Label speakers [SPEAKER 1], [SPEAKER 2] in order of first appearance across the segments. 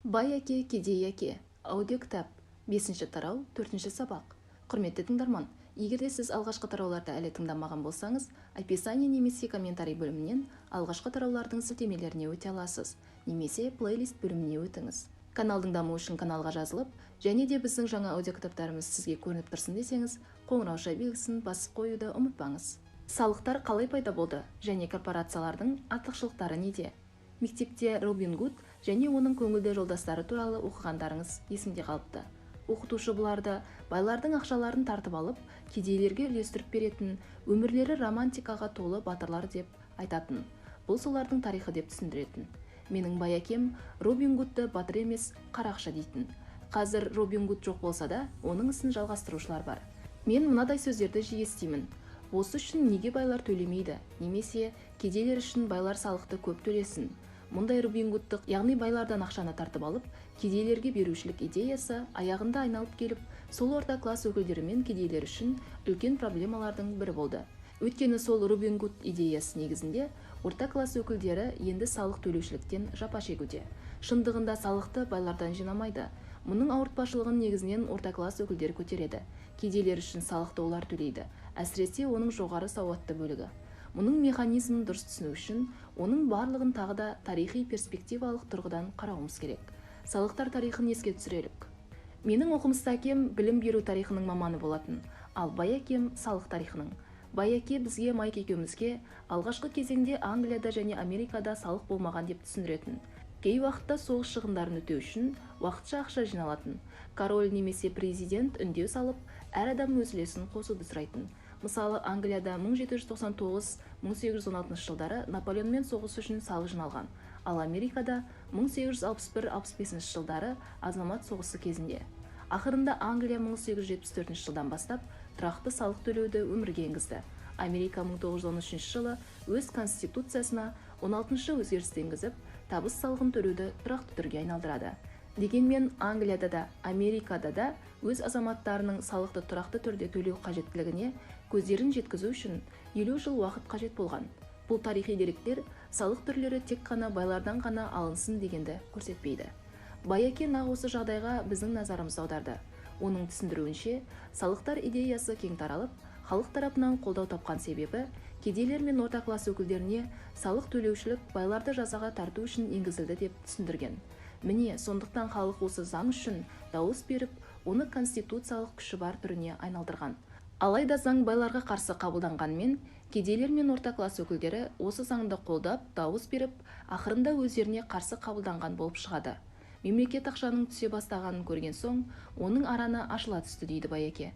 [SPEAKER 1] Бай әке, кедей әке. Аудиокітап. 5 тарау, 4 сабақ. Құрметті тыңдарман, егер де сіз алғашқы тарауларды әлі тыңдамаған болсаңыз, описание немесе комментарий бөлімінен алғашқы тараулардың сілтемелеріне өте аласыз, немесе плейлист бөліміне өтіңіз. Каналдың дамуы үшін каналға жазылып, және де біздің жаңа аудиокітаптарымыз сізге көрініп тұрсын десеңіз, қоңырауша белгісін басып қоюды ұмытпаңыз. Салықтар қалай пайда болды және корпорациялардың артықшылықтары неде? Мектепте Робин Гуд және оның көңілді жолдастары туралы оқығандарыңыз есімде қалыпты. Оқытушы бұларды байлардың ақшаларын тартып алып, кедейлерге үлестіріп беретін, өмірлері романтикаға толы батырлар деп айтатын. Бұл солардың тарихы деп түсіндіретін. Менің бай әкем Робин Гудты батыр емес, қарақшы дейтін. Қазір Робин Гуд жоқ болса да, оның ісін жалғастырушылар бар. Мен мынадай сөздерді жиі естимін. Осы үшін неге байлар төлемейді, немесе кедейлер үшін байлар салықты көп төлесін. Мұндай Робин Гудтық, яғни байлардан ақшаны тартып алып, кедейлерге берушілік идеясы аяғында айналып келіп, сол орта класс өкілдері мен кедейлер үшін үлкен проблемалардың бірі болды. Өйткені сол Робин Гуд идеясы негізінде орта класс өкілдері енді салық төлеушіліктен жапа шегуде. Шындығында салықты байлардан жинамайды. Мұның ауыртпашылығын негізінен орта класс өкілдері көтереді. Кедейлер үшін салықты олар төлейді, әсіресе оның жоғары сауатты бөлігі. Мұның механизмін дұрыс түсіну үшін оның барлығын тағы да тарихи перспективалық тұрғыдан қарауымыз керек. Салықтар тарихын еске түсірелік. Менің оқымысты әкем білім беру тарихының маманы болатын, ал бай әкем салық тарихының. Бай әке бізге, Майк екеумізге, алғашқы кезеңде Англияда және Америкада салық болмаған деп түсіндіретін. Кей уақытта соғыс шығындарын өтеу үшін уақытша ақша жиналатын. Король немесе президент үндеу салып, әр адам өз үлесін қосуды сұрайтын. Мысалы, Англияда 1799-1816 жылдары Наполеонмен соғыс үшін салық жиналған, ал Америкада 1861-65 жылдары азамат соғысы кезінде. Ақырында Англия 1874 жылдан бастап тұрақты салық төлеуді өмірге енгізді. Америка 1913 жылы өз конституциясына 16-шы өзгерісті енгізіп, табыс салығын төлеуді тұрақты түрге айналдырады. Дегенмен Англияда да, Америкада да өз азаматтарының салықты тұрақты түрде төлеу қажеттілігіне көздерін жеткізу үшін 50 жыл уақыт қажет болған. Бұл тарихи деректер салық түрлері тек қана байлардан ғана алынсын дегенді көрсетпейді. Бай әке нақ осы жағдайға біздің назарымызды аударды. Оның түсіндіруінше, салықтар идеясы кең таралып, халық тарапынан қолдау тапқан себебі кедейлер мен орта класс өкілдеріне салық төлеушілік байларды жазаға тарту үшін енгізілді деп түсіндірген. Міне, сондықтан халық осы заң үшін дауыс беріп, оны конституциялық күші бар түріне айналдырған. Алайда заң байларға қарсы қабылданғанмен, кедейлер мен орта класс өкілдері осы заңды қолдап, дауыс беріп, ақырында өздеріне қарсы қабылданған болып шығады. Мемлекет ақшаның түсе бастағанын көрген соң, оның араны ашыла түсті дейді байеке.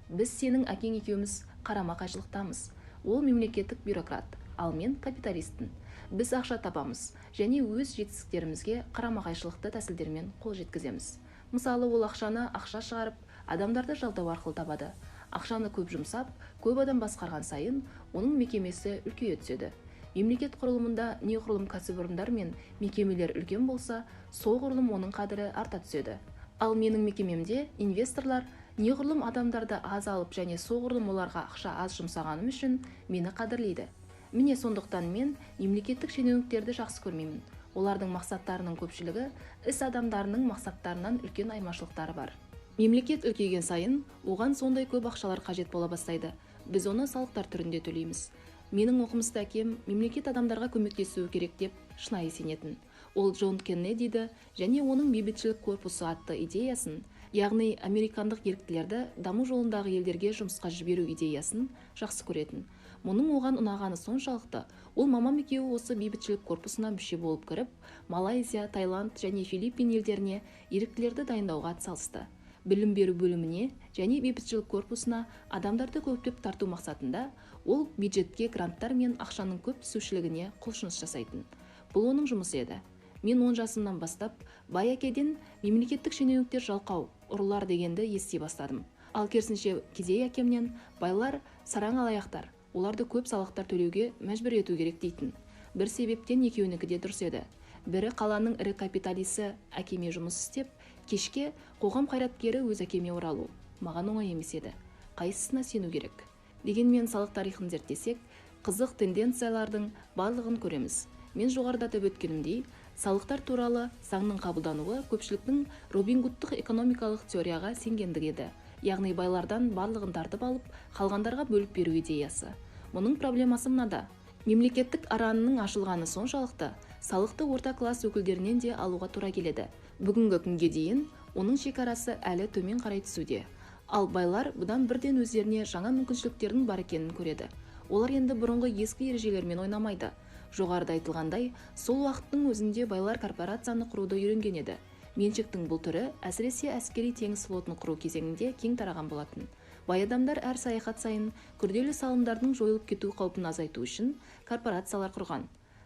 [SPEAKER 1] Біз сенің әкең екеуміз қарама-қайшылықтамыз. Ол мемлекеттік бюрократ, ал мен капиталистпін. Біз ақша табамыз және өз жетістіктерімізге қарама-қайшылықты тәсілдермен қол жеткіземіз. Мысалы, ол ақшаны ақша шығарып, адамдарды жалдау арқылы табады. Ақшаны көп жұмсап, көп адам басқарған сайын, оның мекемесі үлкейе түседі. Мемлекет құрылымында неғұрлым кәсіпорындар мен мекемелер үлкен болса, соғұрлым оның қадірі арта түседі. Ал менің мекемемде инвесторлар неғұрлым адамдарды аз алып және соғұрлым оларға ақша аз жұмсағаным үшін мені қадірлейді. Міне, сондықтан мен мемлекеттік шенеуніктерді жақсы көрмеймін. Олардың мақсаттарының көпшілігі іс адамдарының мақсаттарынан үлкен айырмашылықтары бар. Мемлекет үлкейген сайын оған сондай көп ақшалар қажет бола бастайды. Біз оны салықтар түрінде төлейміз. Менің оқымысты әкем мемлекет адамдарға көмектесуі керек деп шынайы сенетін. Ол Джон Кеннедиді және оның бейбітшілік корпусы атты идеясын, яғни американдық еріктілерді даму жолындағы елдерге жұмысқа жіберу идеясын жақсы көретін. Мұның оған ұнағаны соншалықты, ол мамам екеуі осы бейбітшілік корпусына мүше болып кіріп, Малайзия, Таиланд және Филиппин елдеріне еріктілерді дайындауға атсалысты. Білім беру бөліміне және бейбітшілік корпусына адамдарды көптеп тарту мақсатында ол бюджетке гранттар мен ақшаның көп түсушілігіне құлшыныс жасайтын. Бұл оның жұмысы еді. Мен 10 жасымнан бастап бай әкеден мемлекеттік шенеуніктер жалқау, ұрылар дегенді ести бастадым. Ал керісінше кедей әкемнен байлар сараң алаяқтар, оларды көп салықтар төлеуге мәжбүр ету керек дейтін. Бір себептен екеуінікі де дұрыс еді. Бірі қаланың ірі капиталисі әкеме жұмыс істеп, кешке қоғам қайраткері өз әкеме оралу маған оңай емес еді. Қайсысына сену керек? Дегенмен салық тарихын зерттесек, қызық тенденциялардың барлығын көреміз. Мен жоғарыда атап өткенімдей, Салықтар туралы заңның қабылдануы көпшіліктің Робин Гудтық экономикалық теорияға сенгендігі еді. Яғни байлардан барлығын тартып алып, қалғандарға бөліп беру идеясы. Мұның проблемасы мынада. Мемлекеттік аранының ашылғаны соншалықты, салықты орта класс өкілдерінен де алуға тура келеді. Бүгінгі күнге дейін оның шекарасы әлі төмен қарай түсуде. Ал байлар бұдан бірден өздеріне жаңа мүмкіншіліктердің бар екенін көреді. Олар енді бұрынғы ескі ережелермен ойнамайды. Жоғарыда айтылғандай, сол уақыттың өзінде байлар корпорацияны құруды үйренген еді. Меншіктің бұл түрі әсіресе әскери теңіз флотын құру кезеңінде кең тараған болатын. Бай адамдар әр саяхат сайын күрделі салымдардың жойылып кету қаупін азайту үшін корпорациялар құрған.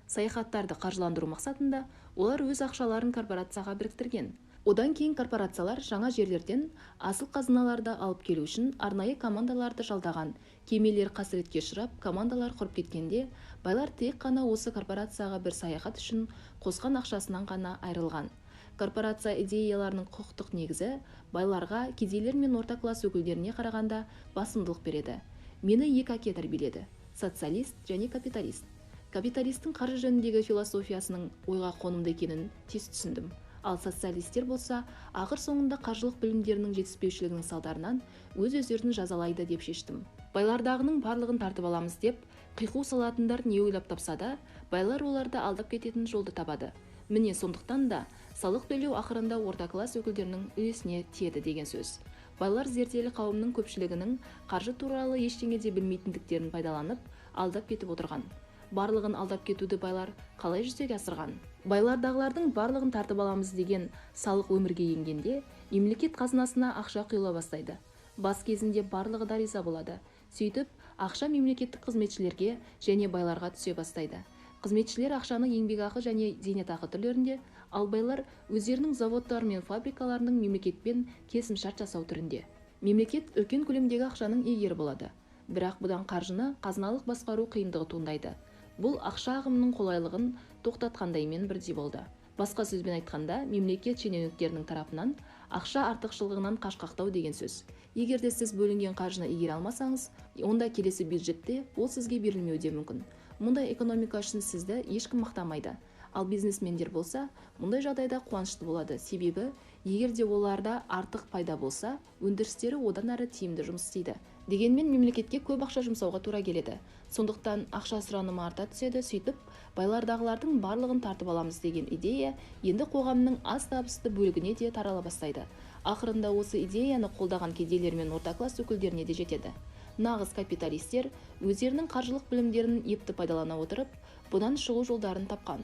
[SPEAKER 1] Саяхаттарды қаржыландыру мақсатында олар өз ақшаларын корпорацияға біріктірген. Одан кейін корпорациялар жаңа жерлерден асыл қазыналарды алып келу үшін арнайы командаларды жалдаған. Кемелер қасіретке ұшырап, командалар құрып кеткенде, байлар тек қана осы корпорацияға бір саяхат үшін қосқан ақшасынан ғана айырылған. Корпорация идеяларының құқықтық негізі байларға, кедейлер мен орта класс өкілдеріне қарағанда басымдылық береді. Мені екі әке тәрбиеледі: социалист және капиталист. Капиталистің қаржы жөніндегі философиясының ойға қонымды екенін тез түсіндім. Ал социалистер болса, ақыр соңында қаржылық білімдерінің жетіспеушілігінің салдарынан өз-өздерін жазалайды деп шештім. Байлардағының барлығын тартып аламыз деп қиқу салатындар не ойлап тапса да, байлар оларды алдап кететін жолды табады. Міне сондықтан да салық төлеу ақырында орта класс өкілдерінің үлесіне тиеді деген сөз. Байлар зерделі қауымның көпшілігінің қаржы туралы ештеңе де білмейтіндіктерін пайдаланып, алдап кетіп отырған. Барлығын алдап кетуді байлар қалай жүзеге асырған? Байлардағылардың барлығын тартып аламыз деген салық өмірге енгенде, мемлекет қазынасына ақша құйыла бастайды. Бас кезінде барлығы да риза болады. Сөйтіп, ақша мемлекеттік қызметшілерге және байларға түсе бастайды. Қызметшілер ақшаны еңбекақы және зейнетақы түрлерінде, ал байлар өздерінің заводтары мен фабрикаларының мемлекетпен келісімшарт жасау түрінде. Мемлекет үлкен көлемдегі ақшаның иегері болады. Бірақ бұдан қаржыны қазыналық басқару қиындығы туындайды. Бұл ақша ағымының қолайлығын тоқтатқандаймен бірдей болды. Басқа сөзбен айтқанда, мемлекет шенеуніктерінің тарапынан ақша артықшылығынан қашқақтау деген сөз. Егер де сіз бөлінген қаржыны игере алмасаңыз, онда келесі бюджетте ол сізге берілмеуі де мүмкін. Мұндай экономика үшін сізді ешкім мақтамайды. Ал бизнесмендер болса, мұндай жағдайда қуанышты болады. Себебі, егер де оларда артық пайда болса, өндірістері одан әрі тиімді жұмыс істейді. Дегенмен мемлекетке көп ақша жұмсауға тура келеді. Сондықтан ақша сұранымы арта түседі, сөйтіп, байлардағылардың барлығын тартып аламыз деген идея енді қоғамның аз табысты бөлігіне де тарала бастайды. Ақырында осы идеяны қолдаған кедейлер мен орта класс өкілдеріне де жетеді. Нағыз капиталистер өздерінің қаржылық білімдерін епті пайдалана отырып, бұдан шығу жолдарын тапқан.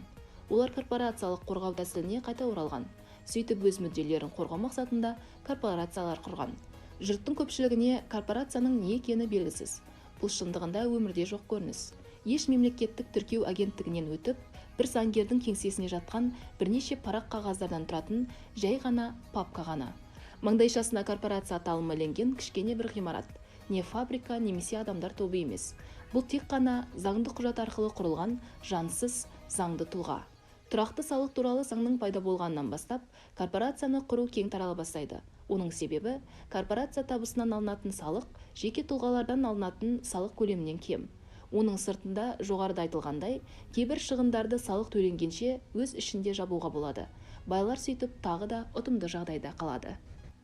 [SPEAKER 1] Олар корпорациялық қорғау тәсіліне қайта оралған. Сөйтіп өз мүдделерін қорғау мақсатында корпорациялар құрған. Жұрттың көпшілігіне корпорацияның не екені белгісіз. Бұл шындығында өмірде жоқ көрініс. Еш мемлекеттік тіркеу агенттігінен өтіп, бір заңгердің кеңсесіне жатқан бірнеше парақ қағаздардан тұратын жай ғана папка ғана. Маңдайшасына корпорация аталымы ілінген кішкене бір ғимарат. Не фабрика, немесе адамдар тобы емес. Бұл тек қана заңды құжат арқылы құрылған жансыз заңды тұлға. Тұрақты салық туралы заңның пайда болғанынан бастап, корпорацияны құру кең тарала бастайды. Оның себебі, корпорация табысынан алынатын салық жеке тұлғалардан алынатын салық көлемінен кем. Оның сыртында жоғарыда айтылғандай, кейбір шығындарды салық төленгенше өз ішінде жабуға болады. Байлар сөйтіп тағы да ұтымды жағдайда қалады.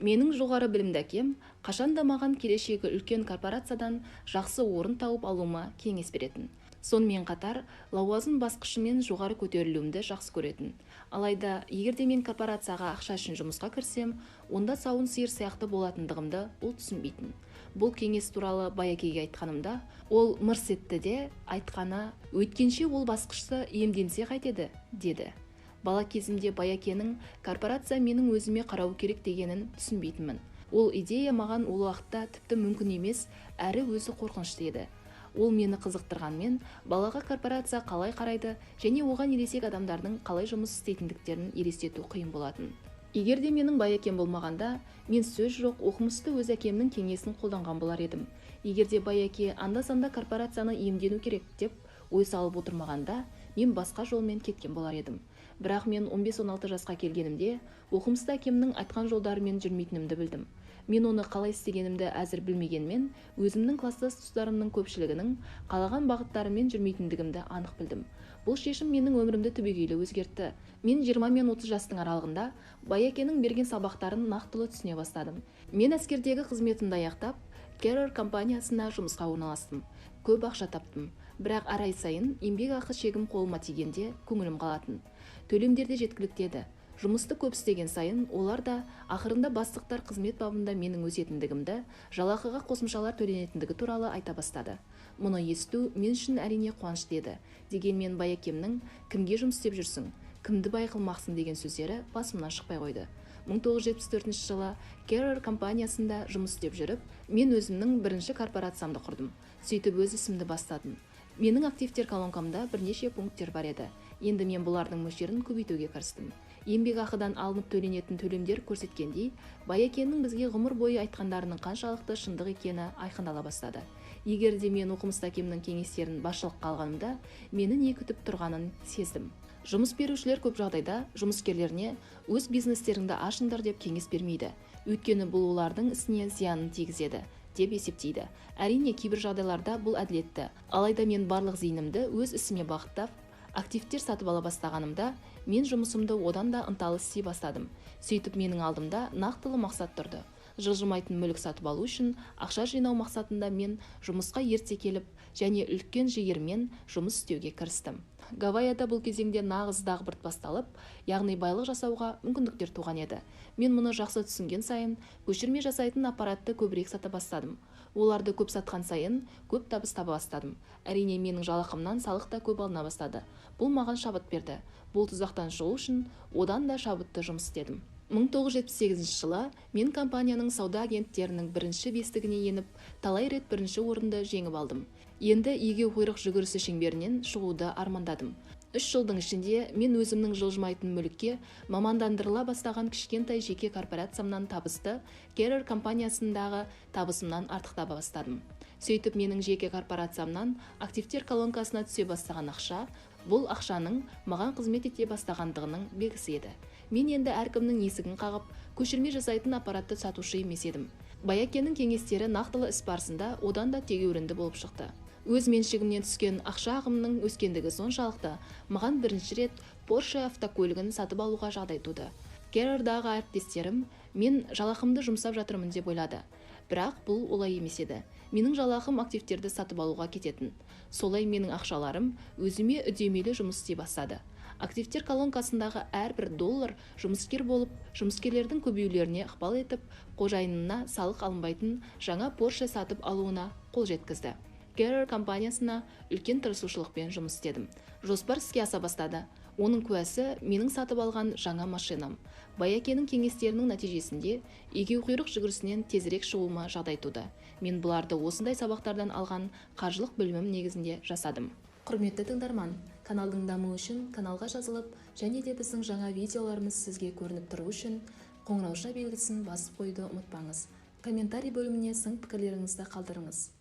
[SPEAKER 1] Менің жоғары білімді әкем қашанда маған келешегі үлкен корпорациядан жақсы орын тауып алуыма кеңес беретін. Сонымен қатар, лауазым басқышымен жоғары көтерілуімді жақсы көретін. Алайда, егер де мен корпорацияға ақша үшін жұмысқа кірсем, онда сауын сиыр сияқты болатындығымды ол түсінбейтін. Бұл кеңес туралы бай әкеге айтқанымда, ол мырс етті де, айтқаны, өйткенше ол басқышты иемденсе қайтеді, деді. Бала кезімде бай әкенің корпорация менің өзіме қарау керек дегенін түсінбейтінмін. Ол идея маған ол уақытта тіпті мүмкін емес, әрі өзі қорқынышты еді. Ол мені қызықтырғанмен, балаға корпорация қалай қарайды және оған ересек адамдардың қалай жұмыс істейтіндіктерін елестету қиын болатын. Егер де менің бай әкем болмағанда, мен сөз жоқ оқымысты өз әкемнің кеңесін қолданған болар едім. Егер де бай әке анда-санда корпорацияны иемдену керек деп ой салып отырмағанда, мен басқа жолмен кеткен болар едім. Бірақ мен 15-16 жасқа келгенімде, оқымысты әкемнің айтқан жолдарымен жүрмейтінімді білдім. Мен оны қалай істегенімді әзір білмегенмен, өзімнің кластас достарымның көпшілігінің қалаған бағыттарымен жүрмейтіндігімді анық білдім. Бұл шешім менің өмірімді түбегейлі өзгертті. Мен 20 мен 30 жастың аралығында Баякенің берген сабақтарын нақтылы түсіне бастадым. Мен әскердегі қызметімді аяқтап, Carrier компаниясына жұмысқа орналастым. Көп ақша таптым. Бірақ әр ай сайын еңбек ақы чегім қолыма тигенде көңілім қалатын. Төлемдер де жеткілікті еді. Жұмысты көп істеген сайын олар да ақырында бастықтар қызмет бабында менің өсетіндігімді, жалақыға қосымшалар төленетіндігі туралы айта бастады. Мұны есту мен үшін әрине қуанышты еді. Дегенмен Баякемнің кімге жұмыс істеп жүрсің, кімді бай қылмақсың деген сөздері басымнан шықпай қойды. 1974 жылы Carrier компаниясында жұмыс істеп жүріп, мен өзімнің бірінші корпорациямды құрдым. Сөйтіп өз ісімді бастадым. Менің активтер колонкамда бірнеше пункттер бар еді. Енді мен бұлардың мөлшерін көбейтуге кірістім. Еңбек ақыдан алынып төленетін төлемдер көрсеткендей, Баякеннің бізге ғұмыр бойы айтқандарының қаншалықты шындық екені айқындала бастады. Егер де мен оқымысты әкемнің кеңестерін басшылыққа алғанымда, мені не күтіп тұрғанын сездім. Жұмыс берушілер көп жағдайда жұмыскерлеріне өз бизнестеріңді ашыңдар деп кеңес бермейді. Өйткені бұл олардың ісіне зиянын тигізеді деп есептейді. Әрине, кейбір жағдайларда бұл әділетті. Алайда мен барлық зейінімді өз ісіме бағыттап, активтер сатып ала бастағанымда, мен жұмысымды одан да ынталы істей бастадым. Сөйтіп менің алдымда нақтылы мақсат тұрды. Жылжымайтын мүлік сатып алу үшін ақша жинау мақсатында мен жұмысқа ерте келіп және үлкен жігермен жұмыс істеуге кірістім. Гавайяда бұл кезеңде нағыз дағбырт басталып, яғни байлық жасауға мүмкіндіктер туған еді. Мен мұны жақсы түсінген сайын көшірме жасайтын аппаратты көбірек сата бастадым. Оларды көп сатқан сайын көп табыс таба бастадым. Әрине, менің жалақымнан салық та көп алына бастады. Бұл маған шабыт берді. Бұл тұзақтан шығу үшін одан да шабытты жұмыс істедім. 1978 жылы мен компанияның сауда агенттерінің бірінші бестігіне еніп, талай рет бірінші орынды жеңіп алдым. Енді егеуқұйрық жүгірісі шеңберінен шығуды армандадым. 3 жылдың ішінде мен өзімнің жылжымайтын мүлікке мамандандырыла бастаған кішкентай жеке корпорациямнан табысты Carrier компаниясындағы табысымнан артық таба бастадым. Сөйтіп менің жеке корпорациямнан активтер колонкасына түсе бастаған ақша, бұл ақшаның маған қызмет ете бастағандығының белгісі еді. Мен енді әркімнің есігін қағып, көшірме жасайтын аппаратты сатушы емес едім. Баякеннің кеңестері нақтылы іс барысында одан да тегеурінді болып шықты. Өз меншігімнен түскен ақша ағымының өскендігі соншалықты, маған бірінші рет Porsche автокөлігін сатып алуға жағдай туды. Carrier'дағы әріптестерім мен жалақымды жұмсап жатырмын деп ойлады. Бірақ бұл олай емес еді. Менің жалақым активтерді сатып алуға кететін. Солай менің ақшаларым өзіме үдемелі жұмыс істей бастады. Активтер колонкасындағы әрбір доллар жұмыскер болып, жұмыскерлердің көбеюлеріне ықпал етіп, қожайынына салық алынбайтын жаңа Porsche сатып алуына қол жеткізді. Carrier компаниясына үлкен тырысушылықпен жұмыс істедім. Жоспар іске аса бастады. Оның куәсі менің сатып алған жаңа машинам. Баякенің кеңестерінің нәтижесінде егеуқұйрық жүгірісінен тезірек шығуыма жағдай туды. Мен бұларды осындай сабақтардан алған қаржылық білімім негізінде жасадым. Құрметті тыңдарман, каналдың дамуы үшін каналға жазылып, және де біздің жаңа видеоларымыз сізге көрініп тұру үшін қоңырауша белгісін басып қоюды ұмытпаңыз. Комментарий бөліміне сын пікірлеріңізді қалдырыңыз.